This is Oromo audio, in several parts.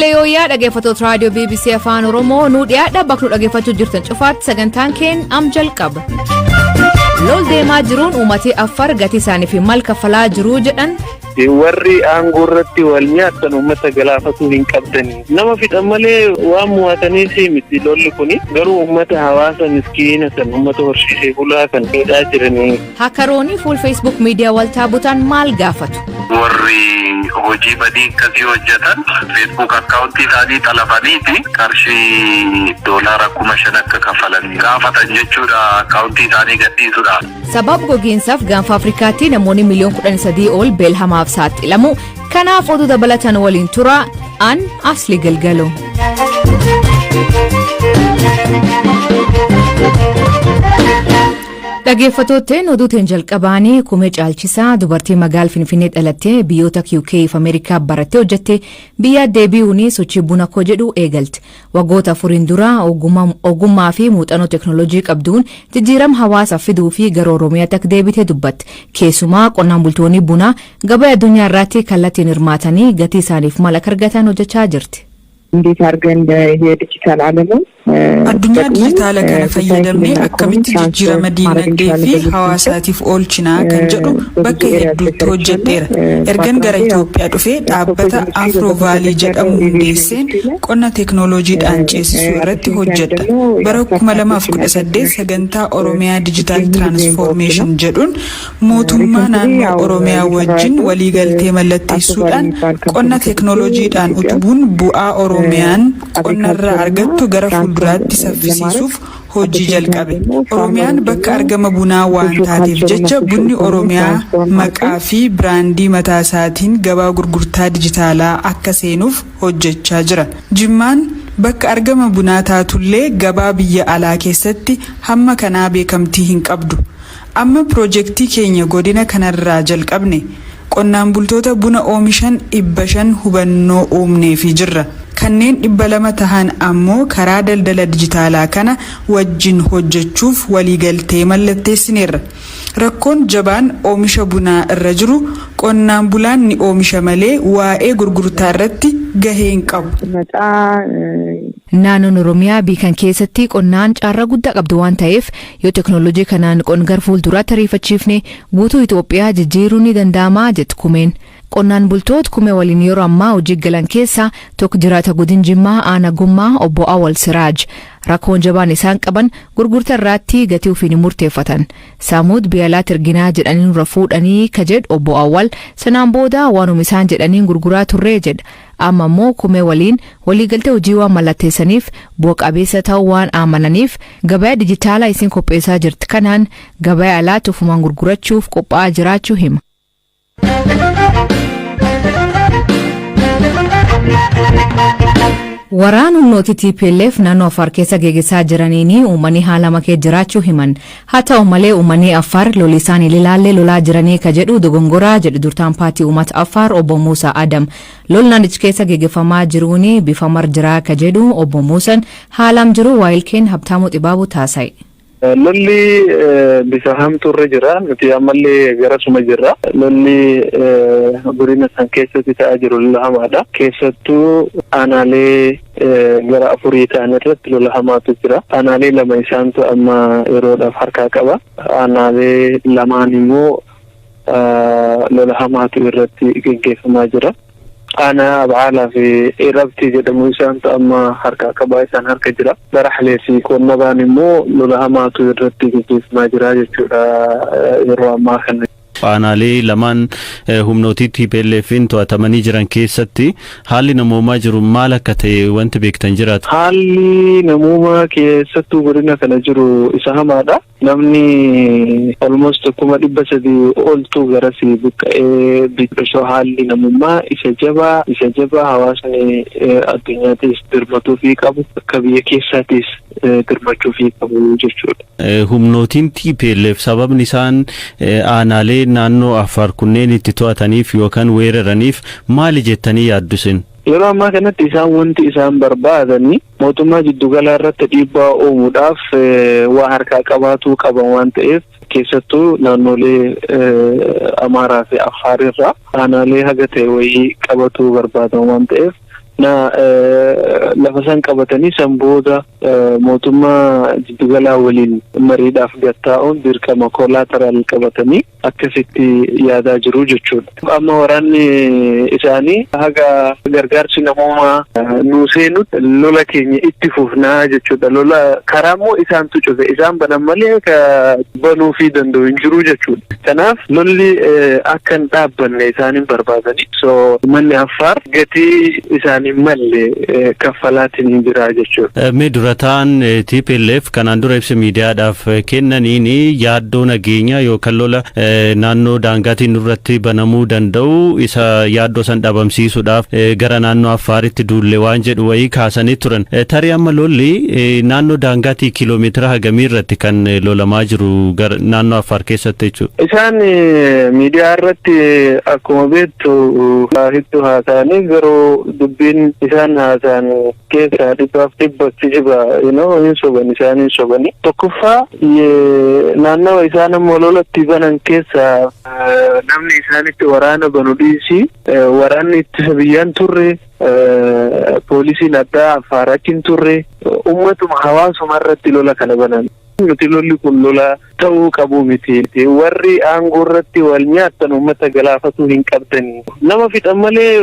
Leeyooyaa dhaggeeffattoota raadiyoo BBC Afaan Oromoo nuu dhiyaadha bakka nu dhaggeeffachuu jirtan cufaatti sagantaan keen am jalqaba. Lol deemaa jiruun uummatni Affaar gatii isaanii fi maal kaffalaa jiruu jedhan. Warri aangoo irratti wal nyaatan uummata galaafatuu hin qabdani. Nama fixan malee waan mo'ataniif miti lolli kuni. Garuu uummata hawaasa miskiina kan uummata horsiisee bulaa kan miidhaa jiranii. Hakaroonni fuul Facebook miidiyaa waltaa butan maal gaafatu? Warri hojii badii akkasii hojjetan Facebook akkaawuntii isaanii xalafaniiti qarshii $5,000 akka kaffalan gaafatan jechuudha akkaawuntii isaanii gadhiisuudhaaf. Sababa gogiinsaaf gaanfa Afrikaatti namoonni miliyoon 13 ol beelhamaaf saaxilamu. Kanaaf oduu dabalatan waliin tura an Asli Galgalo. Dhaggeeffattootteen oduutiin jalqabaanii Kumee Caalchisaa dubartii magaala Finfinnee dhalattee biyyoota UK fi Ameerikaa barattee hojjette biyya deebi'uun sochii buna koo jedhu eegalte. Waggoota 4n dura ogummaa fi muuxannoo teeknooloojii qabduun jijjiirama hawaasaaf fiduu fi gara Oromiyaatti akka deebitee dubbatte. Keessumaa qonnaan bultoonni bunaa gabaa addunyaa irratti kallattiin hirmaatanii gatii isaaniif maal akka argatan hojjechaa jirti. እንዴት አድርገን የዲጂታል ዓለሙን Addunyaa dijitaala kana fayyadamnee akkamitti jijjiirama diinagdee fi hawaasaatiif oolchinaa kan jedhu bakka hedduutti hojjedheera. Ergan gara Itoophiyaa dhufee dhaabbata Afroovaalii jedhamu hundeesseen qonna teeknooloojiidhaan ceesisuu irratti hojjedha. Bara 2018 sagantaa Oromiyaa Digital Transformation jedhuun mootummaa naannoo Oromiyaa wajjin waliigaltee mallatteessuudhaan qonna teeknooloojiidhaan utubuun bu'aa Oromiyaan qonnarraa argattu gara fuulduraatti saffisiisuuf hojii jalqabe. Oromiyaan bakka argama bunaa waan taateef jecha bunni Oromiyaa maqaa fi biraandii mataa isaatiin gabaa gurgurtaa dijitaalaa akka seenuuf hojjechaa jira. Jimmaan bakka argama bunaa taatullee gabaa biyya alaa keessatti hamma kanaa beekamtii hin qabdu. Amma piroojeektii keenya godina kanarraa jalqabne qonnaan bultoota buna oomishan 500 hubannoo uumneefi jirra. Kanneen 200 tahan ammoo karaa daldala dijitaalaa kana wajjin hojjechuuf waliigaltee mallatteessineerra. Rakkoon jabaan oomisha bunaa irra jiru qonnaan bulaan ni oomisha malee waa'ee gurgurtaa irratti gahee hin qabu. Naannoon Oromiyaa biikan keessatti qonnaan carraa guddaa qabdu waan ta'eef yoo teeknooloojii kanaan qonna gara fuulduraatti ariifachiifne guutuu Itoophiyaa jijjiiruun ni danda'ama jettu Kumeen. Qonnaan bultoota Kumee waliin yeroo ammaa hojii galan keessaa tokko jiraata godin Jimmaa aanaa Gummaa obbo Awwal Siraaj. Rakkoon jabaan isaan qaban gurgurtaa irratti gatii ofiin murteeffatan. Saamuud biyya alaatti erginaa jedhanii nurra fuudhanii ka jedhu obbo Awwal sanaan booda waanuma isaan jedhaniin gurguraa turree jedha. Amma immoo Kumee waliin waliigaltee hojii waan mallatteessaniif bu'a qabeessa ta'uu waan amananiif gabaa dijitaalaa isin qopheessaa jirti kanaan gabaa alaatti ofumaan gurgurachuuf qophaa'aa jiraachuu hima. Waraan humnooti TPLF naannoo Affaar keessa geggeessaa jiraniin uummanni haala makee jiraachuu himan. Haa ta'u malee uummanni Affaar lolli isaan ilaallee lolaa jiranii ka jedhu dogongoraa jedhu durtaan paartii uummata Affaar obbo Muusaa Adam. Lol naannicha keessa geggeeffamaa jiruun bifa mar jiraa ka jedhu obbo Muusaan haalaan jiru waayilkeen Habtaamuu Xibaabuu taasise. Lolli bifa hamtuurra jira. Nuti ammallee garasuma jirra. Lolli godina san keessatti ta'aa jiru lola hamaadha. Keessattuu aanaalee gara afurii ta'an irratti lola hamaatu jira. Aanaalee lama isaantu amma yeroodhaaf harkaa qaba. Aanaalee lamaan immoo lola hamaatu irratti geggeeffamaa jira. Aanaa Abcaalaa fi Irabtii jedhamu isaantu amma harkaa qabaa isaan harka jira. Baraxlee fi Qonnabaan immoo lola hamaatu irratti geggeeffamaa jira jechuudha yeroo ammaa kana. Aanaalee lamaan humnootii TPLF'n to'atamanii jiran keessatti haalli namoomaa jiru maal akka ta'e wanti beektan jiraatu? Haalli namoomaa keessattuu godina kana jiru isa hamaadha. Namni almost 300,000 oltu garasii buqqa'ee biqilsoo haalli namummaa isa jabaa hawaasni addunyaatis birmatuufii qabu akka biyya keessaatis birmachuufii qabu jechuudha. Humnootiin TPLF sababni isaan aanaalee naannoo Affaar kunneen itti to'ataniif yookaan weeraraniif maali jettanii yaaddu isin? Yeroo ammaa kanatti isaan wanti isaan barbaadanii mootummaa jiddugalaa irratti dhiibbaa uumuudhaaf waa harkaa qabaatuu qaban waan ta'eef keessattuu naannolee Amaaraa fi Affaar irraa aanaalee haga ta'e wayii qabatuu barbaadan waan ta'eef Na lafa san qabatanii san booda mootummaa jiddugalaa waliin mariidhaaf gattaa'uun dirqama collateral qabatanii akkasitti yaadaa jiru jechuudha. Amma waraanni isaanii haga gargaarsi namoomaa nuu seenutti lola keenya itti fufnaa jechuudha. Lola karaa immoo isaantu cufe, isaan banan malee ka banuufii danda'u hin jiru jechuudha. Kanaaf lolli akka hin dhaabbanne isaan hin barbaadani. So manni Affaar gatii isaanii malle kaffalaatiin jira jechuudha. Mee durataan TPLF kanaan dura ibsa miidiyaadhaaf kennaniin yaaddoo nageenyaa yookaan lola naannoo daangaatiin irratti banamuu danda'u isa yaaddoo san dhabamsiisuudhaaf gara naannoo Affaaritti duulle waan jedhu wayii kaasanii turan. Tarii amma lolli naannoo daangaatii kiiloomeetira hagamii irratti kan lolamaa jiru gara naannoo Affaar keessatti jechuudha? Isaan miidiyaa irratti akkuma beektu hedduu haasa'anii, garuu dubbiin isaan haasa'an keessaa 100% kijiba, hin soban, isaan hin sobani. Tokkoffaa, naannawa isaan ammoo lolatti banan keessa namni isaanitti waraana banu dhiisi, waraanni ittisa biyyaan turre, poolisiin addaa Affaar achi hin turre, ummatuma hawaasuma irratti lola kana banan. Nuti lolli kun lola ta'uu qabu miti. Warri aangoo irratti wal nyaattan uummata galaafatuu hin qabdani. Nama fixan malee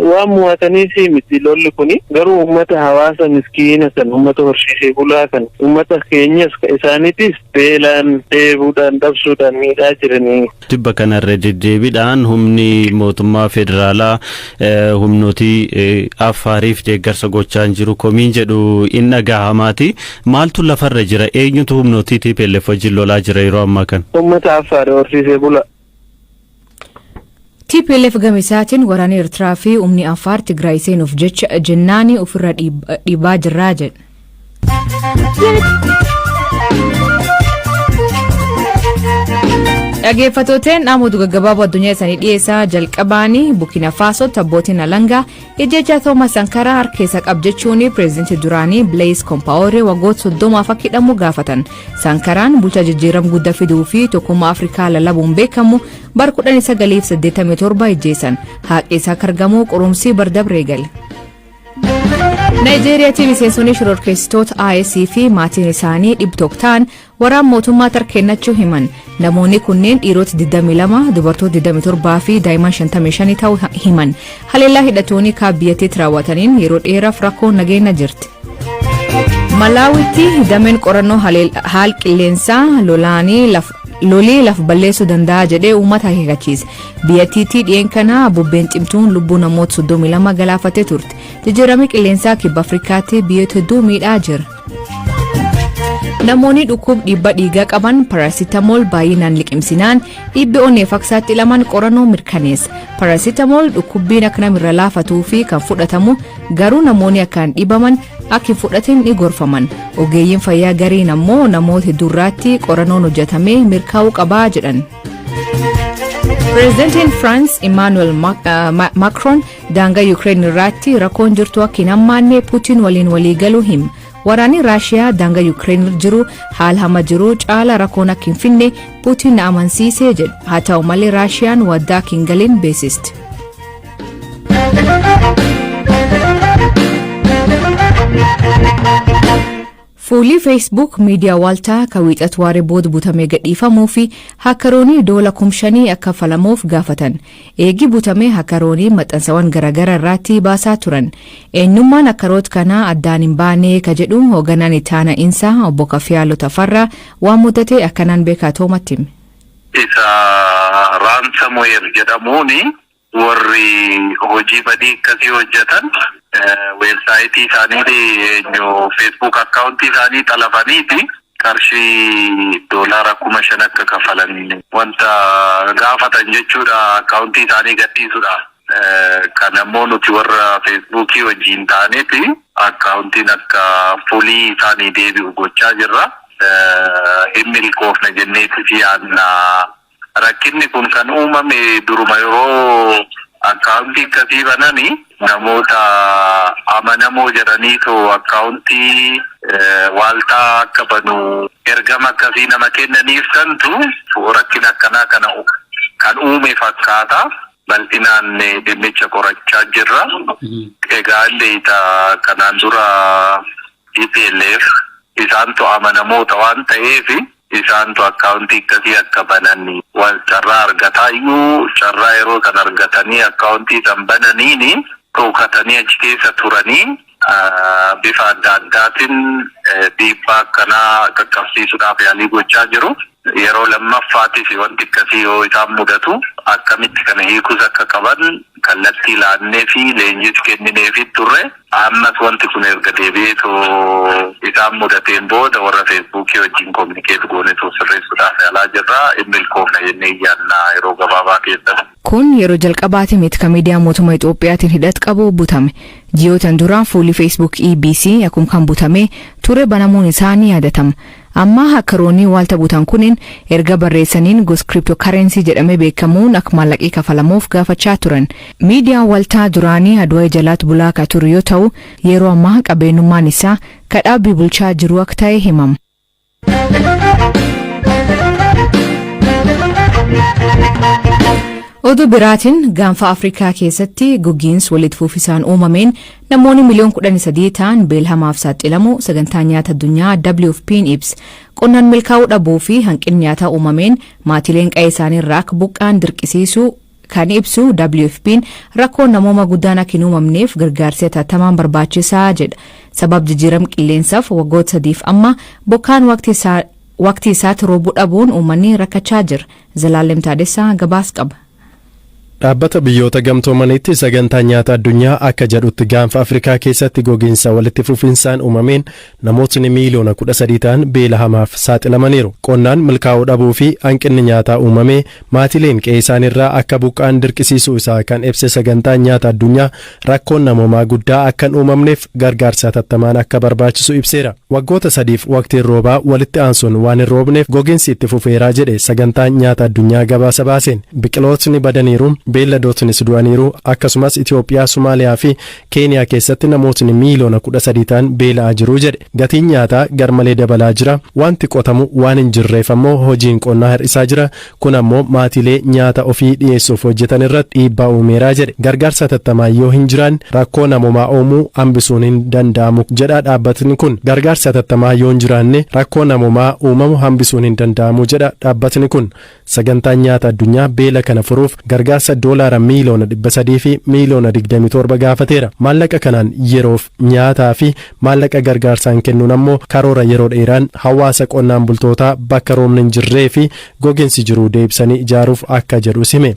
waan mo'ataniif miti lolli kuni. Garuu uummata hawaasa miskiina kan uummata horsiisee bulaa kan uummata keenyas isaaniitis beelaan, dheebuudhaan, dhabsuudhaan miidhaa jiranii. Tibba kanarra deddeebiidhaan humni mootummaa federaalaa humnootii Affaariif deeggarsa gochaa hin jiru komiin jedhu in dhagahamaati. Maaltu lafarra jira? Eenyutu humnootii TPLF wajjin lolaa jira yeroo ammaa kana? Uummata Affaar horsiisee bula. TPLF gama isaatiin waraana Eertiraa fi humni Affaar Tigraay seenuuf jecha jennaani ofirra dhiibaa jirraa jedha. Dhaggeeffattooteen, dhaamotu gaggabaaboo addunyaa isaanii dhiyeessaa. Jalqabaanii, Burkina Faasootti abbootiin alangaa ijjecha Toomas Sankaraa harka keessa qab jechuun pireezidantii duraanii Blaise Compaoré waggoota 30f akka hidhamu gaafatan. Sankaraan bulchaa jijjiirama guddaa fiduu fi tokkummaa Afrikaa lallabuun beekamu bara 1987 ijjeessan. Haaqi isaa akka argamu qorumsi bardabree gale. Naayijeeriyaatti miseensonni shororkeessitoota IS fi maatiin isaanii 100 ta'an waraan mootummaa tarkeennachuu himan. Namoonni kunneen dhiirota 22, dubartoota 27 fi daa'imman 55 ta'uu himan. Haleellaa hidhattoonni kaaba biyyattiitti raawwataniin yeroo dheeraaf rakkoon nageenya jirti. Malaawitti dameen qorannoo haal qilleensaa lolii laf balleessuu danda'a jedhee uummata akeekkachiise. Biyyattiitti dhiyeen kana bubbeen cimtuun lubbuu namoota 32 galaafatee turte. Jijjiiramni qilleensaa kibba Afrikaatti biyyoota hedduu miidhaa jira. Namoonni dhukkuba dhiibbaa dhiigaa qaban paracetamol baay'inaan liqimsinaan dhiibbi onneef akka saaxilaman qorannoo mirkaneessa. Paracetamol dhukkubbiin akka namirra laafatuu fi kan fudhatamu, garuu namoonni akkaan dhibaman akka hin fudhatin ni gorfaman. Ogeeyyiin fayyaa gariin ammoo namoota hedduurraatti qorannoon hojjetamee mirkaa'uu qabaa jedhan. Pireezidantiin Firaans Imaanuel Macron daangaa Yuukireen irratti rakkoon jirtu akka hin hammaanne Puutiin waliin waliigaluu hima. Waraanni Raashiyaa daangaa Yuukireen jiru haala hama jiru caala rakkoon akka hin finne Puutiin na amansiisee jedha. Haa ta'u malee, Raashiyaan waddaa akka hin galin beeksisti. Fuulli Facebook miidiyaa waaltaa kan wiixatu waaree booda butamee gadhiifamuu fi hakaroonii doola 5,000 akka falamuuf gaafatan. Eegi butamee hakaroonii maxxansawwan garaagaraa irratti baasaa turan. Eenyummaan hakaroota kanaa addaan hin baane ka jedhu hoogganaan itti insaa obbo Kafiyaaloo Tafarraa waan mudate akkanaan beekaa toomatti hime. Isa ransomware jedhamuuni warri hojii badii akkasii hojjetan weebsaayitii isaanii, eenyu, Facebook akkaawuntii isaanii xalafaniiti qarshii doolaara 5,000 akka kafalan wanta gaafatan jechuudha, akkaawuntii isaanii gadhiisuudha. Kan ammoo nuti warra Feesbuukii wajjin taaneeti akkaawuntiin akka fulii isaanii deebi'u gochaa jirra. Hin milkoofne jenneeti yaadna. Rakkinni kun kan uumame duruma yeroo akkaawuntii akkasii banani namoota amanamoo jedhaniitu akkaawuntii waaltaa akka banu ergama akkasii nama kennaniif santu rakkina akkanaa kana kan uume fakkaata. Bal'inaan dhimmicha qorachaa jirra. Egaa illee kanaan dura TPLF isaantu amanamoota waan ta'eef, isaantu akkaawuntii akkasii akka banan carraa argataa iyyuu, carraa yeroo san argatanii akkaawuntii san bananiini dhokatanii achi keessa turanii bifa adda addaatiin dhiibbaa akkanaa qaqqabsiisuudhaaf yaalii gochaa jiru. Yeroo lammaffaatiif wanti akkasii yoo isaan mudatu akkamitti kana hiikuus akka qaban kallattii laannee fi leenjis kenninee fi turre. Ammas wanti kun erga deebi'eetoo isaan mudateen booda warra Feesbuukii wajjin communicate gooneetoo sirreessuudhaaf yaalaa jirra. Inni milkoofna jennee yaadna yeroo gabaabaa keessatti. Kun yeroo jalqabaati miti kan miidiyaa mootummaa Itoophiyaatiin hidhat qabu butame. Ji'ootan dura fuulli Facebook EBC akkuma kan butame ture banamuun isaa ni yaadatama. Amma hakkaroonni waalta butan kunin erga barreessaniin gos cryptocurrency jedhamee beekamuun akka maallaqii kafalamuuf gaafachaa turan. Miidiyaan waltaa duraanii Adwaa jalaatti bulaa akka ture yoo ta'u, yeroo ammaa qabeenyummaan isaa kadhaabbii bulchaa jiru akka ta'e himama. Oduu biraatiin, Gaanfa Afrikaa keessatti gogiinsi walitti fufisaan uumameen namoonni miliyoon 13 ta'an beela hamaaf saaxilamu sagantaa nyaata addunyaa WFP'n ibsa. Qonnaan milkaa'uu dhabuu fi hanqinni nyaataa uumameen maatiileen qe'ee isaanii irraa akka buqqaan dirqisiisuu kan ibsu WFP'n, rakkoon namooma guddaan akka hin uumamneef gargaarsi hatattamaan barbaachisaa jedha. Sabab jijjiirama qilleensaaf waggoota 3f amma bokkaan waqtii isaatti roobuu dhabuun uummanni rakkachaa jira. Zalaalem Taadessaa gabaas qaba. Dhaabbata Biyyoota Gamtoomaniitti sagantaa nyaata addunyaa akka jedhutti, Gaanfa Afrikaa keessatti gogiinsa walitti fufinsaan uumameen namootni miiliyoona 13 ta'an beela hamaaf saaxilamaniiru. Qonnaan milkaa'uu dhabuu fi hanqinni nyaataa uumamee maatiileen qe'ee isaaniirraa akka buqqaan dirqisiisuu isaa kan ibse sagantaan nyaata addunyaa, rakkoon namoomaa guddaa akka hin uumamneef gargaarsa hatattamaan akka barbaachisu ibseera. Waggoota 3f waqtiin roobaa walitti aansuun waan hin roobneef gogiinsi itti fufeeraa jedhe sagantaan nyaata addunyaa gabaasa baaseen. Biqilootni badaniiru, beelladootnis du'aniiru. Akkasumas Itoophiyaa, Somaaliyaa fi Keeniyaa keessatti namootni miiliyoona 13 ta'an beela'aa jiru jedhe. Gatiin nyaataa garmalee dabalaa jira. Wanti qotamu waan hin jirreef ammoo hojiin qonnaa hir'isaa jira. Kun ammoo maatiilee nyaata ofii dhiyeessuuf hojjetan irratti dhiibbaa uumeeraa jedhe. Gargaarsa hatattamaa yoo hin jiraanne rakkoo namoomaa uumuu hambisuun hin danda'amu jedha dhaabbatni kun. Gargaarsa hatattamaa yoo hin jiraanne rakkoo namoomaa uumamu hambisuun hin danda'amu jedha dhaabbatni kun. Sagantaan nyaata addunyaa beela kana furuuf gargaarsa doolaara miiliyoona 300 fi miiliyoona 27 gaafateera. Maallaqa kanaan yeroof nyaataa fi maallaqa gargaarsaan kennuun ammoo karoora yeroo dheeraan hawaasa qonnaan bultootaa bakka roobni hin jirree fi gogiinsi jiru deebisanii ijaaruuf akka jedhu hime.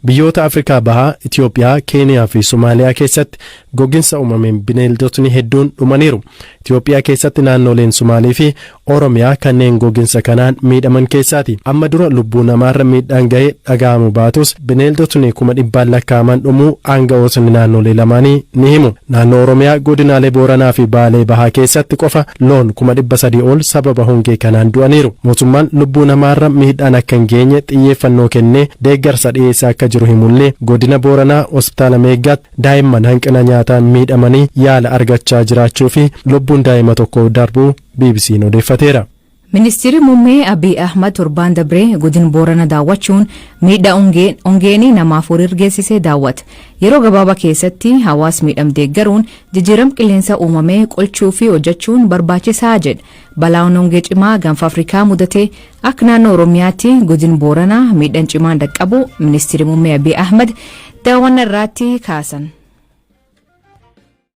Biyyoota Afrikaa Bahaa, Itoophiyaa, Keeniyaa fi Somaaliyaa keessatti gogiinsa uumameen bineeldotni hedduun dhumaniiru. Itoophiyaa keessatti naannoleen Sumaalii fi Oromiyaa kanneen gogiinsa kanaan miidhaman keessaati. Amma dura lubbuu namaarra miidhaan ga'ee dhaga'amu baatus, bineeldotni 100,000 lakkaa'aman dhumuu aanga'ootni naannolee lamaanii ni himu. Naannoo Oromiyaa godinaalee Booranaa fi Baalee Bahaa keessatti qofa loon 300,000 ol sababa hongee kanaan du'aniiru. Mootummaan lubbuu namaarra miidhaan akka hin geenye xiyyeeffannoo kennee deeggarsa dhiyeessaa akka jiru himullee, godina Booranaa hospitaala Meeggaatti daa'imman hanqina nyaataan miidhamanii yaala argachaa jiraachuu fi lubbuun daa'ima tokko darbuu BBC'n odeeffateera. Ministeerri muummee Abiy Ahmad torbaan dabree godina Boorana daawwachuun miidhaa hongeen namaaf horii geessisee daawwata. Yeroo gabaabaa keessatti hawaasa miidhame deeggaruun jijjiirama qilleensa uumamee qolchuu fi hojjechuun barbaachisaa jedha. Balaan hongee cimaa Gaanfa Afrikaa mudate akka naannoo Oromiyaatti godina Booranaa miidhaan cimaan dhaqqabu ministeerri muummee Abiy Ahmad daawwannaa irratti kaasan.